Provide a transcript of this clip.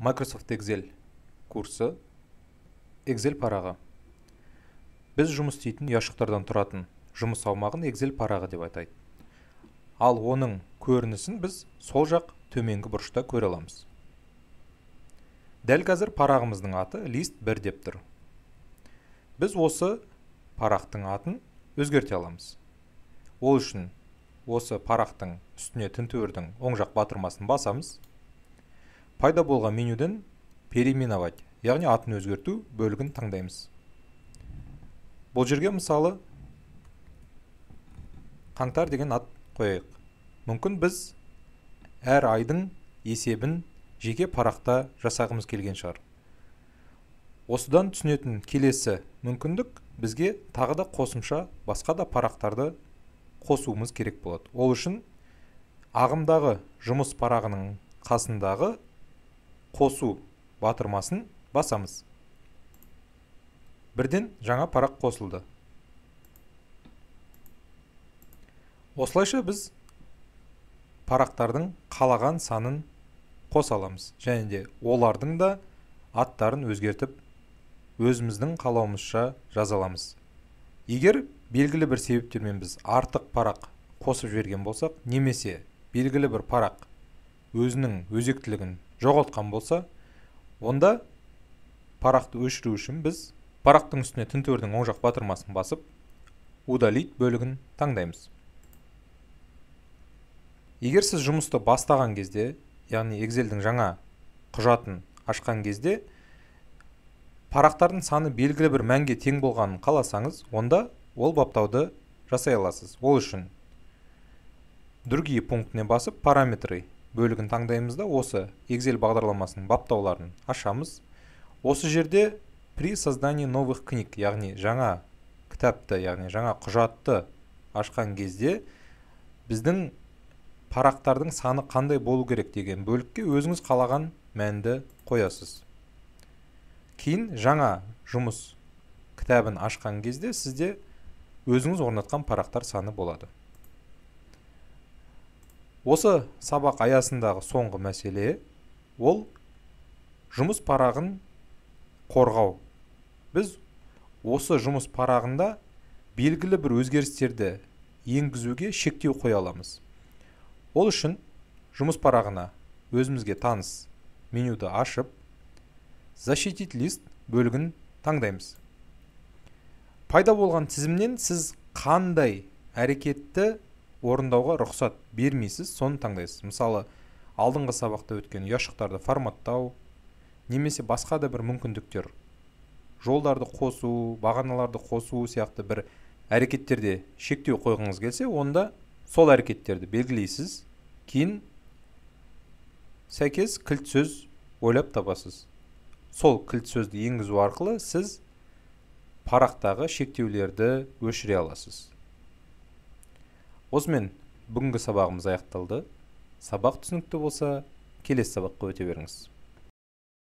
Microsoft Excel курсы, Excel парағы. Біз жұмыс істейтін ұяшықтардан тұратын жұмыс аумағын Excel парағы деп атайды. Ал оның көрінісін біз сол жақ төменгі бұрышта көре аламыз. Дәл қазір парағымыздың аты лист 1 деп тұр. Біз осы парақтың атын өзгерте аламыз. Ол үшін осы парақтың үстіне тінтуірдің оң жақ батырмасын басамыз. Пайда болған менюден переименовать, яғни атын өзгерту бөлігін таңдаймыз. Бұл жерге мысалы қаңтар деген ат қояйық. Мүмкін біз әр айдың есебін жеке парақта жасағымыз келген шығар. Осыдан түсінетін келесі мүмкіндік бізге тағы да қосымша басқа да парақтарды қосуымыз керек болады. Ол үшін ағымдағы жұмыс парағының қасындағы қосу батырмасын басамыз. Бірден жаңа парақ қосылды. Осылайша біз парақтардың қалаған санын қоса аламыз және де олардың да аттарын өзгертіп өзіміздің қалауымызша жаза аламыз. Егер белгілі бір себептермен біз артық парақ қосып жіберген болсақ, немесе белгілі бір парақ өзінің өзектілігін жоғалтқан болса, онда парақты өшіру үшін біз парақтың үстіне тінтуірдің оң жақ батырмасын басып, удалить бөлігін таңдаймыз. Егер сіз жұмысты бастаған кезде, яғни Excel'дің жаңа құжатын ашқан кезде парақтардың саны белгілі бір мәнге тең болғанын қаласаңыз, онда ол баптауды жасай аласыз. Ол үшін другие пунктіне басып, параметры бөлігін таңдаймыз да, осы Excel бағдарламасының баптауларын ашамыз. Осы жерде при создании новых книг, яғни жаңа кітапты, яғни жаңа құжатты ашқан кезде біздің парақтардың саны қандай болу керек деген бөлікке өзіңіз қалаған мәнді қоясыз. Кейін жаңа жұмыс кітабын ашқан кезде сізде өзіңіз орнатқан парақтар саны болады. Осы сабақ аясындағы соңғы мәселе ол жұмыс парағын қорғау. Біз осы жұмыс парағында белгілі бір өзгерістерді енгізуге шектеу қоя аламыз. Ол үшін жұмыс парағына өзімізге таныс менюді ашып, защитить лист бөлігін таңдаймыз. Пайда болған тізімнен сіз қандай әрекетті орындауға рұқсат бермейсіз, соны таңдайсыз. Мысалы, алдыңғы сабақта өткен ұяшықтарды форматтау, немесе басқа да бір мүмкіндіктер, жолдарды қосу, бағаналарды қосу сияқты бір әрекеттерде шектеу қойғыңыз келсе, онда сол әрекеттерді белгілейсіз, кейін сәйкес кілт сөз ойлап табасыз. Сол кілт сөзді енгізу арқылы сіз парақтағы шектеулерді өшіре аласыз. Осымен бүгінгі сабағымыз аяқталды. Сабақ түсінікті болса, келесі сабаққа өте беріңіз.